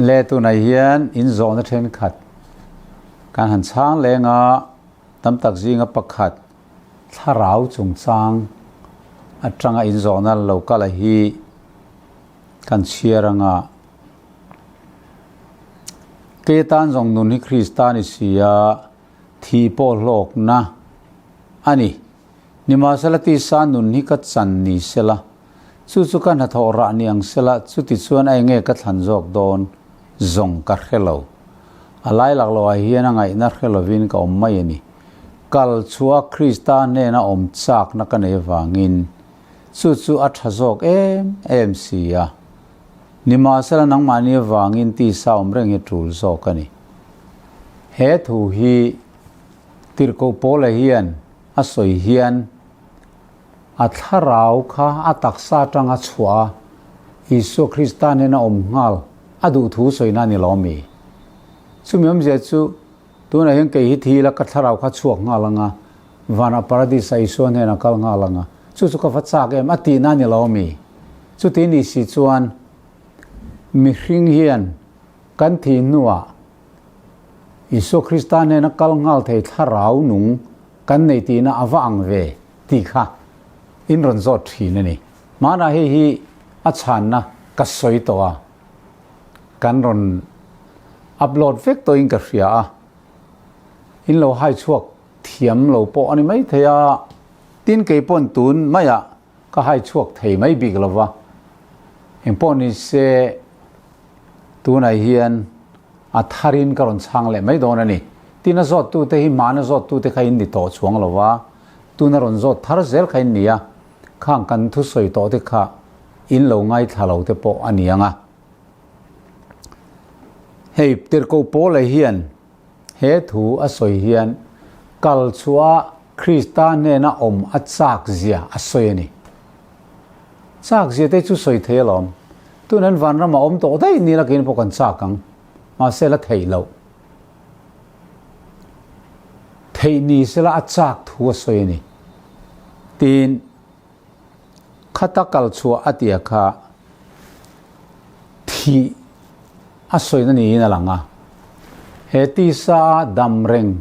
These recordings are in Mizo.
Le tunah hian in zawhna thenkhat kan han chhang leng a, tam tak zinga pakhat thlarau chungchang atanga in zawhna lo kal a hi kan chhiar anga kei atan zawng nun hi Krista ni si a, thih pawh hlawkna a ni. Nimahsela tisa nun hi ka chan ni sela, chu chu ka hnathawh rah ni ang sela, chuti chuan a enge ka thlan zawk dawn zawng ka hre lo. A lai lak loh ah hian a ngaihna hre lovin ka awm mai a ni. Kal chhuah Krista hnena awm chakna ka nei avangin chu chu a tha zawk em em si a. Nimahsela nangmahni avangin tisa awm reng hi tul zawk a ni. He thu hi Tirhkoh Paula hian a sawi hian a thlarau kha a taksa atanga chhuah a, Isua Krista nena awm nghal a duh thu sawina a ni lo ami? Chumi awmzia chu tunah hian kei hi thi ila ka thlarau kha chhuak nghal anga, vanah paradis ah Isua hnenah kal nghal anga, chu chu ka va chak em a tihna a ni lo ami? Chuti ni si chuan mihring hian kan thih hnuah Isua Krista hnena kal nghal thei thlarau nung kan nei tihna a va ang ve tih kha in rawn zawt thin a ni. Hmanah hei hi a chhanna ka sawi tawh a, kan rawn upload vek tawhin ka hria a, in lo hai chhuak thiam lo pawh a ni maithei a, tin kei pawn tun maiah ka hai chhuak thei mai bik lo va, engpawh ni se tunah hian a tharin ka rawn chhang leh mai dawn a ni. Tin a zawttute hi hmana zawttute kha in ni tawh chuang lo va, tuna rawn zawt thar zel kha in ni a, khang kan thusawi tawh te kha in lo ngaithla lo te pawh a ni ang a. Hei Tirhkoh Paula hian He thu a sawi hian kal chhuah Krista hnena awm a chak zia a sawi a ni. Chak zia te chu sawi thei alawm. Tun an vanram a awm tawh daih ni lakin pawh kan chak ang. Mahse la theih loh. Theih ni sela a chak thu a sawi a ni. Tin, khata kal chhuah a tia kha thih a sawina niin a lang a. He tisa a dam reng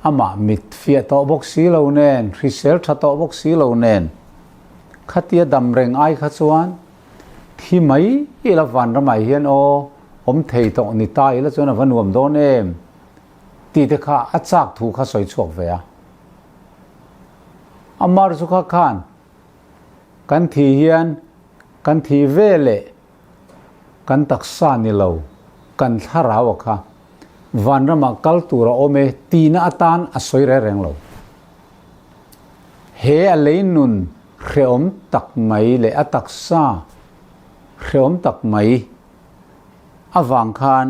amah mit fiah tawh bawk si lo nen, hrisel tha tawh bawk si lo nen, khatia dam reng ai kha chuan thi mai ila vanramah hian aw awm thei tawh ni ta ila chuan a va nuam dawn em tih te kha a chak thu kha sawi chhuak ve a. Amar chu kha khan kan thih hian kan thih ve leh kan taksa ni lo kan thlarau a kha vanramah kal tur a awm e tihna atan a sawi reng reng lo. He a lei nun hrehawm tak mai leh a taksa hrehawm tak mai avang khan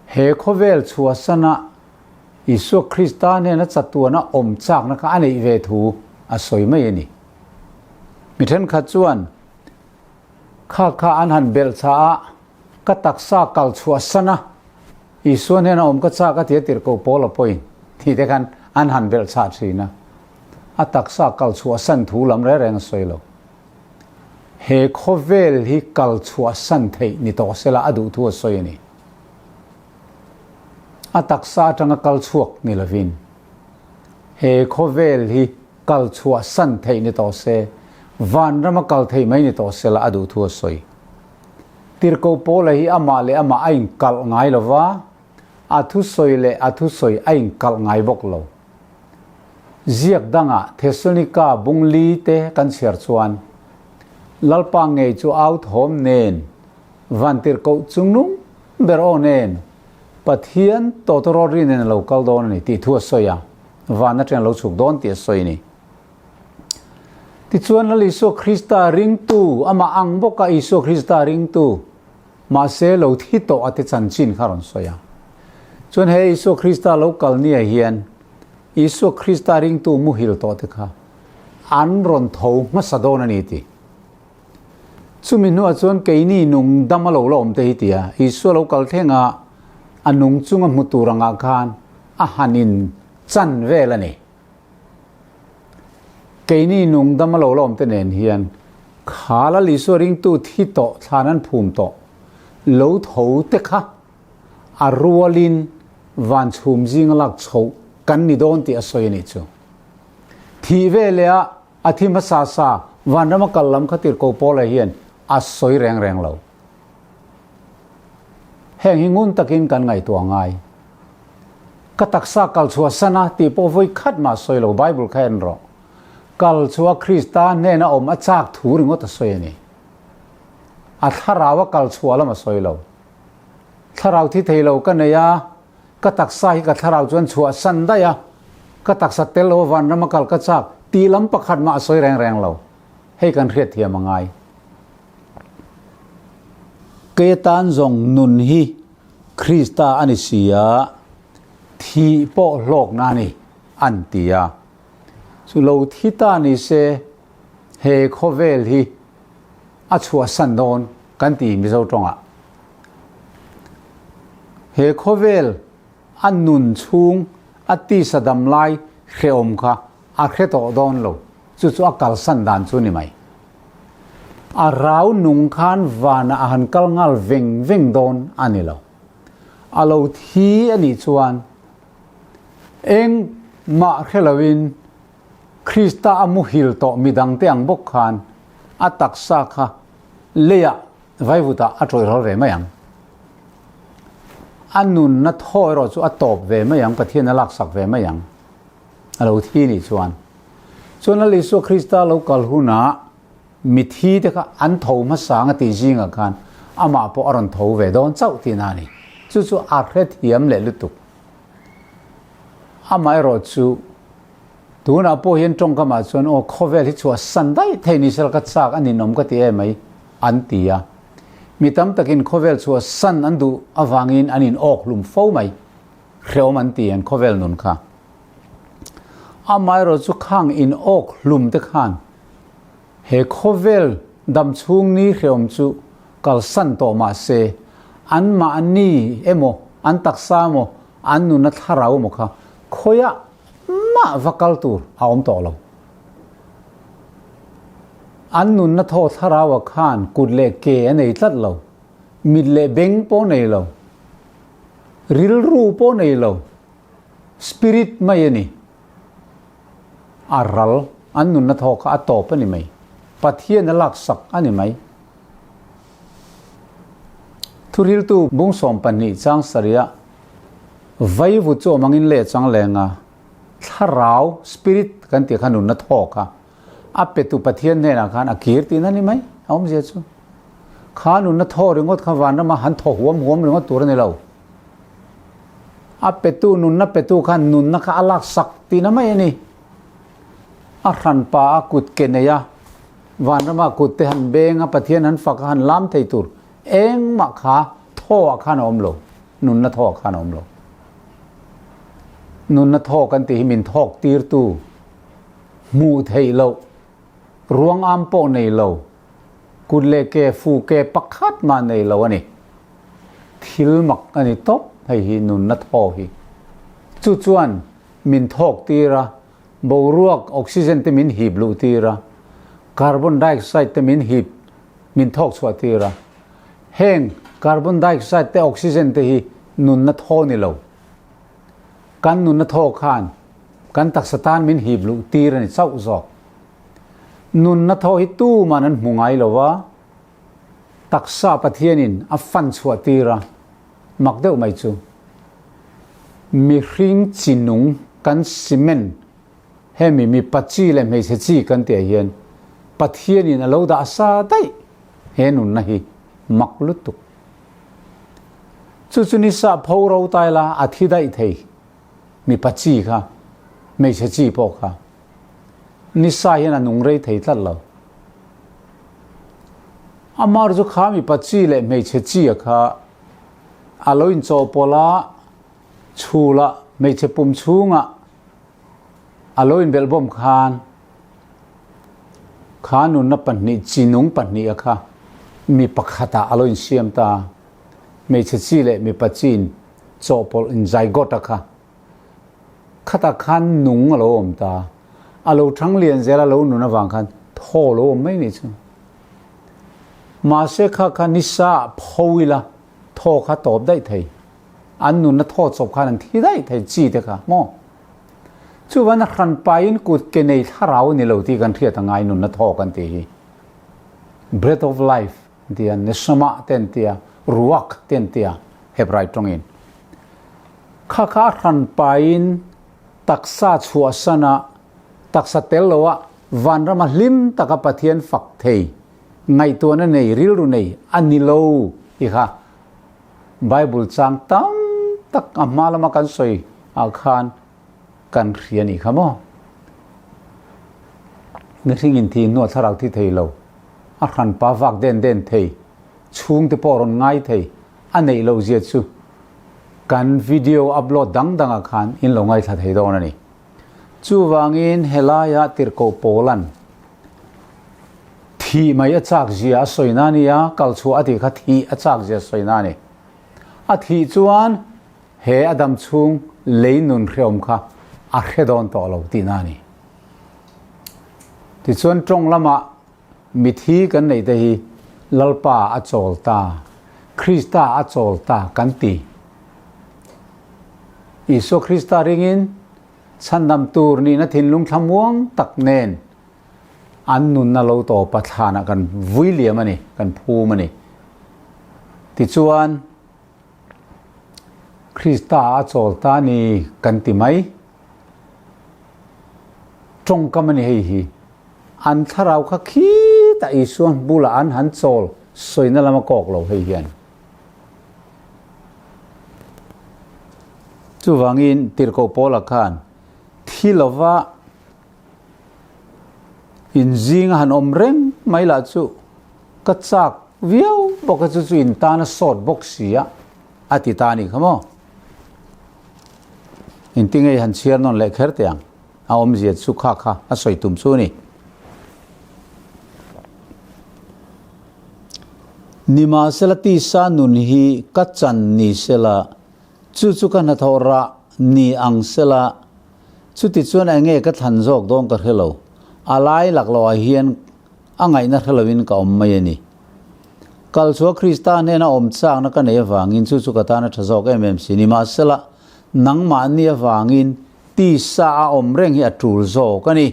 He khawvel chhuahsana Isua Krista hnena chatuana awm chakna kha a neih ve thu a sawi mai a ni. Mi thenkhat chuan, Kha kha an han belh chah a, ka taksa kal chhuahsana Isua hnena awm ka chak a ti a tirhkoh Paula pawhin tih te khan an han belh chah thin a. A taksa kal chhuahsan thu lam reng reng a sawi lo. He khawvel hi kal chhuahsan theih ni tawh sela a duh thu a sawi a ni. A taksa atanga kal chhuak ni lovin he khawvel hi kal chhuahsan theih ni tawh se, vanrama kal thei mai ni tawh sela a duh thu a sawi. Tirhkoh Paula hi amah leh amah a inkalh ngai lova, a thusawi leh a thusawi a inkalh ngai bawk lo. Ziak dangah Thessalonika bung li te kan chhiar chuan, Lalpa ngei chu au thawm nen, vantirhkoh chungnung ber aw nen, Pathian tawtawrawt ri nen a lo kal dawn a ni tih thu a sawi a, van atang a lo chhuk dawn tih a sawi a ni. Tichuan Lal Isua Krista ringtu, amah ang bawka Isua Krista ringtu, Mahse, lo thi tawh a te chanchin kha rawn sawi a. Chuan he Isua Krista lo kal nia hian Isua Krista ringtu muhil tawh te kha an rawn tho hmasa dawn a ni ti. Chumi hnuah chuan keini nung dam a lo la awm te hi ti a, Isua lo kal thleng a, a nung chunga hmu tur angah khan a han in chan vel a ni. Keini nung dam a lo la awm te nen hian. Kha Lal Isua ringtu thi tawh thlan an phum tawh lo tho te kha a rualin van chhum zinga lak chhoh kan ni dawn tih a sawi a nih chu. Thih veleh a a thi hmasa sa vanrama kal lam kha tirhkoh Paula hian a sawi reng reng lo. Heng hi ngun takin kan ngaihtuah ngai. Ka taksa kal chhuah sana tih pawh vawi khat mah sawi lo Bible kha en rawh. Kal chhuah Krista hnena awm a chak thu ringawt a sawi a ni. A thlarau a kal chhuah lam a sawi lo. Thlarau thi thei lo ka nei a, ka taksa hi ka thlarau chuan chhuah san daih a, ka taksa tel lo vanram a kal ka chak tih lam pakhat mah a sawi reng reng lo. Hei kan hriatthiam a ngai. Kei atan zawng nun hi Krista a ni si a, thih pawh hlawkna a ni, an ti a. Chu lo thi ta ni se he khawvel hi a chhuahsan dawn kan ti Mizo tawngah. He khawvel a nun chhung a tisa dam lai hrehawm kha a hre tawh dawn lo, chu chu a kalsan dan chu ni mai. A rau nung khan vanah a han kal nghal veng veng dawn a ni lo. A lo thi a nih chuan engmah hre loin Krista a muhil tawh midangte ang bawk khan a taksa kha leiah vaivutah a tawihrawl ve mai ang. A nunna thaw erawh chu a tawp ve mai ang, Pathian a laksak ve mai ang. A lo thi nih chuan. Chuan Lal Isua Krista lo kal hunah mithi te kha an tho hmasa ang a tih zingah khan amah pawh a rawn tho ve dawn chauh tihna a ni. Chu chu a hrethiam leh lutuk. Amaherawhchu tunah pawh hian tawngkamah chuan aw khawvel hi chhuah san daih thei ni sela ka chak a ninawm ka ti em mai an ti a. Mi tam takin khawvel chhuah san an duh avangin an in awk hlum fo mai. Hrehawm an ti an khawvel nun kha. Amaherawhchu khang in awk hlum te khan he khawvel dam chhung ni hrehawm chu kalsan tawh mah se anmahni emaw an taksa emaw an nuna thlarau emaw kha khawiah mah va kal tur a awm tawh lo. An nunna thaw thlarau ah khan kut leh ke a nei tlat lo, mit leh beng pawh nei lo, rilru pawh nei lo, spirit mai a ni. A ral, an nunna thaw kha a tawp a ni mai. Pathian a laksak a ni mai. Thuriltu bung 12 chang sarih vaivu chu awm angin leh chang leng a, thlarau, spirit, kan tih kha nunna thaw kha a petu Pathian hnenah khan a kir tihna ni mai, a awmzia chu. Kha nunna thaw ringawt kha vanrama han thaw huam huam ringawt tur a ni lo. A petu nunna petu khan nunna kha a laksak tihna mai a ni. A hranpa a kut ke nei a, Vanrama kut te han beng a, Pathian han fak a, han lam thei tur engmah kha thaw ah khan a awm lo, nunna thaw ah khan a awm lo. Nunna thaw kan tih hi min thawk tirtu, hmuh theih loh, ruang am pawh nei lo, kut leh ke, fu ke pakhat mah nei lo a ni. Thil mak a ni tawp hei hi nunna thaw hi. Chu chuan min thawk tir a, Boruak oxygen te min hip luh tir a, carbon dioxide te min hip, min thawk chhuah tir a. Heng carbon dioxide te oxygen te hi nunna thaw ni lo. Kan nunna thaw khan kan taksa tan min hip luh tir a ni chauh zawk. Nunna thaw hi tuman an hmu ngai lo a, taksa Pathianin a fan chhuah tir a, mak deuh mai chu. Mihring chi nung kan cement hemi mipa chi leh hmeichhe chi kan tih ah hian Pathianin a lo dah sa daih he nunna hi mak lutuk. Chu chu nisa pho ro tai la a thi daih thei mipa chi kha hmeichhe chi pawh kha nisa hian a nung rei thei tlat lo. Amar chu kha mipa chi leh hmeichhe chi a kha A lo inchawhpawlh a, chhul ah hmeichhe pum chhungah a lo inbelhbawm khan kha nunna pahnih, chinung pahnih a kha mi pakhatah a lo insiam ta a, hmeichhe chi leh mipa chi inchawhpawlh, inzygote a kha khatah khan nung a lo awm ta a, a lo thang lian zel a lo nun avang khan thaw a lo awm mai nih chu. Mahse kha kha nisa ah pho ila thaw kha tawp daih thei. An nunna thaw chawp khan an thi daih thei chi te kha maw? Chuvan a hran pain kut ke nei thlarau a ni lo tih kan hriat a ngai nunna thaw kan tih hi. Breath of life an ti a, neshama te an ti a, ruach te an ti a Hebrai tawngin. Kha kha a hran pain taksa chhuahsan a, taksa tel lo a vanrama hlim taka Pathian fak thei ngaihtuahna nei rilru nei a ni lo tih kha Bible chang tam tak a hma lama kan sawi ah khan kan hria nih kha maw? Mihring in thi hnuah thlarau thi thei lo, a hranpa vak den den thei, chhungte pawh rawn ngai thei a neih loh zia chu kan video upload dang dangah khan in lo ngaithla thei dawn a ni. Chuvangin helaia tirhkoh Paulan thih mai a chak zia a sawi na nia, kal chhuah a tih kha thih a chak zia a sawi na a ni. A thih chuan he a dam chhung lei nun hreawm kha a hre dawn tawh lo tih na a ni. Tichuan tawng lamah mithi kan neih te hi Lalpa a chawl ta, Krista a chawl ta kan ti. Isua Krista ringin chhandam tur nihna thinlung thlamuang tak nen an nunna lo tawpa thlanah kan vui liam a ni, kan phum a ni. Tichuan, Krista a chawl ta ni kan ti mai. Tawngkam a ni hei hi. An thlarau kha khitah Isua bulah an han chawl sawina lama kawk lo hei hian. Chuvangin Tirhkoh Paula khan thi lova inzing a han awm reng mai lah chu ka chak viau bawk a, chu chu in tan a sawt bawk si a, a ti ta a nih kha maw? Inti ngei han chhiar nawn leh kher teh ang, a awmzia chu kha kha a sawi tum chu a ni. Nimahsela tisa nun hi ka chan ni sela, chu chu ka hnathawh rah ni ang sela, chuti chuan eng nge ka thlan zawk dawn ka hre lo, a lai lak loh ah hian a ngaihna hre loin ka awm mai a ni. Kalchhuah Krista hnena awm chakna ka nei avangin chu chu ka tan a tha zawk em em si. Nimahsela nangmahni avangin tisa a awm reng hi a tul zawk a ni.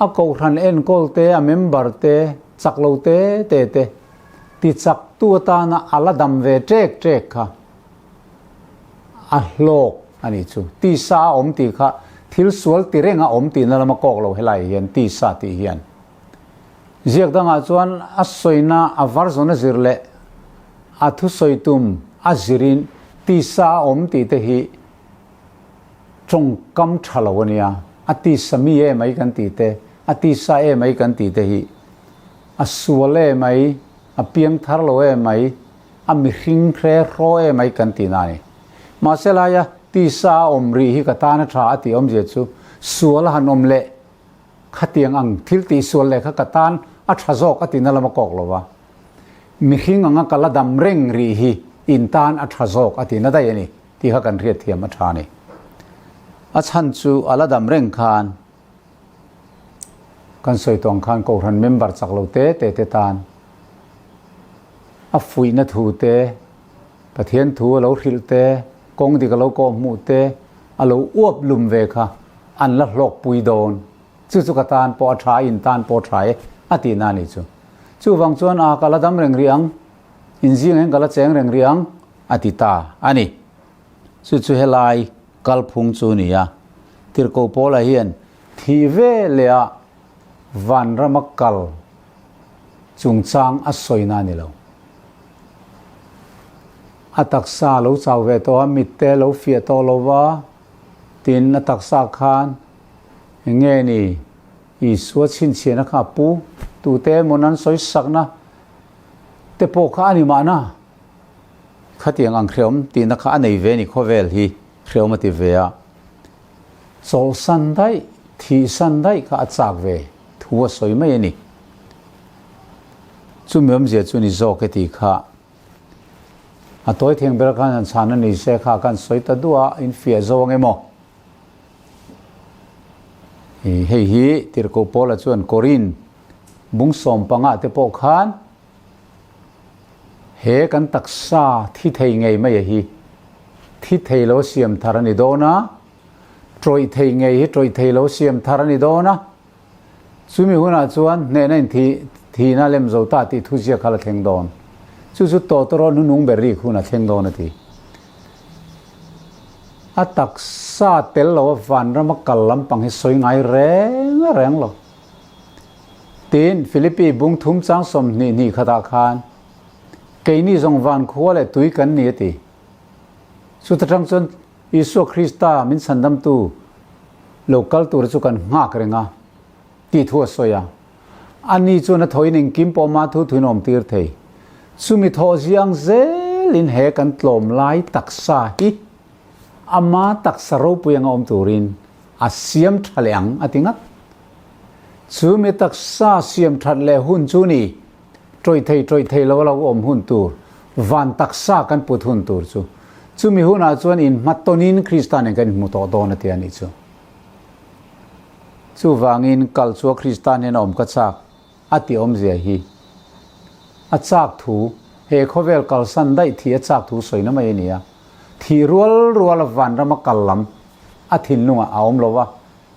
A kohhran enkawl te, a member te, chak lo te te te ti chak tu atana a la dam ve ṭek ṭek kha a hlawk a nih chu. Tisa a awm tih kha thil sual ti reng a awm tihna lama kawk lo helai hian tisa tih hian. Ziak dangah chuan a sawina a version a zir leh a thusawi tum a zirin tisa a awm tih te hi Tawngkam tha lo a nia, a tisa mi e mai kan tih te, a tisa e mai kan tih te hi a sual e mai, a piangthar lo e mai, a mihring hre hraw e mai kan tih na a ni. Mahse laia tisa a awm rih hi ka tan a tha a tih awmzia chu sual a han awm leh khatiang ang thil tih sual leh kha ka tan a tha zawk a tihna lam a kawk lo va, mihring anga ka la dam reng rih hi in tan a tha zawk a tihna daih a ni. Tih kha kan hriatthiam a tha a ni. A chhan chu a la dam reng khan kan sawi tawh ang khan Kohhran member chak lo te te te tan a fuihna thu te, Pathian thu a lo hrilh te, kawng dik a lo kawh hmuh te, a lo uap lum ve kha an la hlawkpui dawn. Chu chu ka tan pawh a tha, in tan pawh a tha e a tihna a nih chu. Chuvang chuan a ka la dam reng rih ang, inzing hian ka la cheng reng rih ang. A ti ta a ni. Chu chu helai kalphung chu a ni a. Tirhkoh Paula hian thih ve leh a vanrama kal chungchang a sawina a ni lo. A taksa a lo chau ve tawh a, mitte a lo fiah tawh lo va, tin a taksa khan eng nge ni Isua chhinchhiahna kha a pu, tute emaw nan sawi sakna te pawh kha a ni mahna. Khatiang ang hreawm tihna kha a nei ve ni khawvel hi hreawm a ti ve a, chawlhsan daih, thihsan daih kha a chak ve thu a sawi mai a ni. Chumi awmzia chu ni zawk e tih kha a tawi theng ber khan han chhan a ni se kha kan sawi ta duah a, in fiah zo ang emaw? Hei hi Tirhkoh Paula chuan Korin. Bung 15 te pawh khan he kan taksa thi thei ngei mai a hi thi thei lo siam thar a ni dawn a, tawih thei ngei hi tawih thei lo siam thar a ni dawn a, chumi hunah chuan hnehna in thi thihna lem zo ta tih thuziak kha la thleng dawn. Chu chu tawtawraw hnunung ber rik hun a thleng dawn a ti. A taksa tel lo a vanrama kal lampang hi sawi ngai reng reng lo. Tin, Philippi bung thum chang 20 hnih khatah khan, Keini zawng van khua leh tui kan ni a ti. Chuta tang chuan Isua Krista min chhandamtu lo kal tura chu kan nghak reng a tih thu a sawi a. Ani chuan a thawiin engkim pawh mah thu thuin a awm tir thei. Chumi thawh ziang zelin he kan tlawm lai taksa hi ama taksa ropui anga awm turin a siam tha leh ang a ti ngat. Chu mi taksa siam that leh hun chu ni, tawih thei tawih thei lo a lo awm hun tur, van taksa kan put hun tur chu. Chumi hunah chuan inhmatawnin Krista nen kan inhmu tawh dawn a ti a nih chu. Chuvangin kal chu a Krista nen a awm ka chak a ti awmzia hi a chak thu, he khawvel kalsan daih thih a chak thu sawina mai a ni a. Thih rual ruala vanrama kal lam a thinlungah a awm lo a,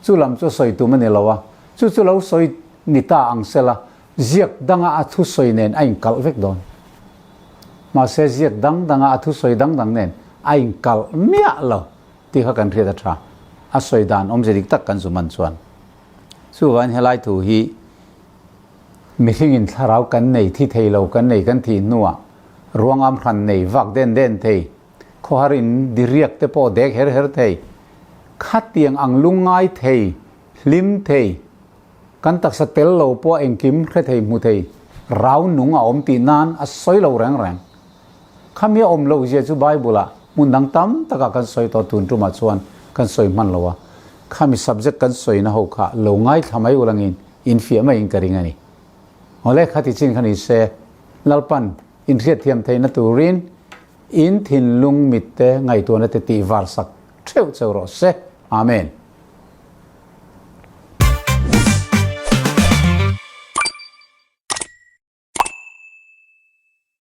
Chu lam chu sawi tum a ni lo a, chu chu lo sawi ni ta ang sela, ziak danga a thusawi nen a inkalh vek dawn. Mahse ziak dang danga a thusawi dang dang nen a inkalh miah lo tih kha kan hriat a tha. A sawi dan awmze dik tak kan zu man chuan. Chuvangin helai thu hi mihringin thlarau kan nei thi thei lo kan nei kan thih hnuah ruangam hran nei vak den den thei Khawhar in diriak te pawh dek her her thei. Khatiang ang lungngai thei, hlim thei, kan taksa tel lo pawh engkim hre thei hmu thei, rau nung a awm tih nan a sawi lo reng reng. Khami a awm loh zia chu Bible ah hmun dang tam takah kan sawi tawh tun tumah chuan kan sawi hman lo a. Khami subject kan sawina ho kha lo ngaithla mai ulangin infiah maiin ka ring a ni. Awle khati chin kha ni se Lalpan inhriatthiam theihna turin In thinlung mitte ngaihtuahna te tih var sak theuh cheu rawh se. Amen.